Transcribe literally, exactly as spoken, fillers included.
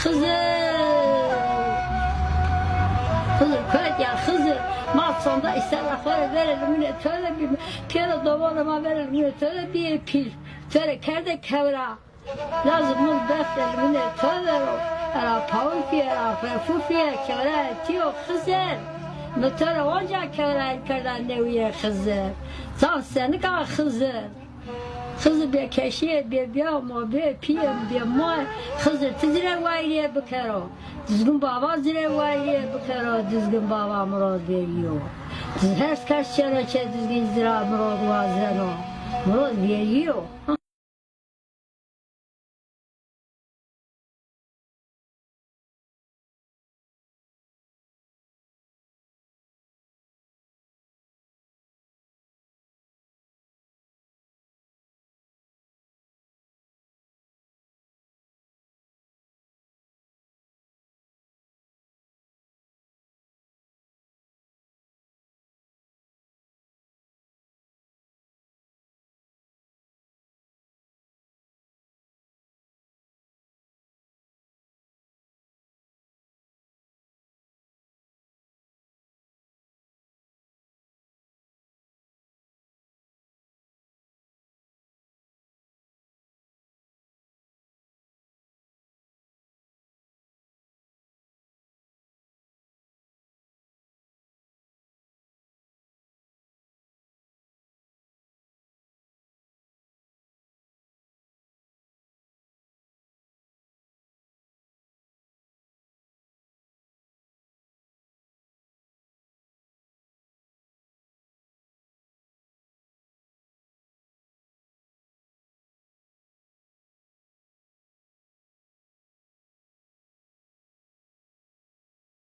Xizir! Xizir, kuet ya Xizir! Ma sonda îsera xo rê verê limûnê to de bî, pêro domanê ma verê limûnê to de bîyê pîl. To rê kerde kewra. Lazim mi beftê limûnê to vero. Era pawikî, era refufî, kewra etîyo Xizir. Mi to rê onca kewra el kerda newîye Xizir. Can senik a Xizir. Xizir bê keşîye, bê bîya ma, bê pîyê, bê ma. Xizir ti ci rê wayîrê bikero. Dizgin bava ci rê wayîrê bikero, Dizgin bava mirod verîyo. Diz-, her kes çêno çê Dizgin ci ra mirod wazeno. Mirod verîyo.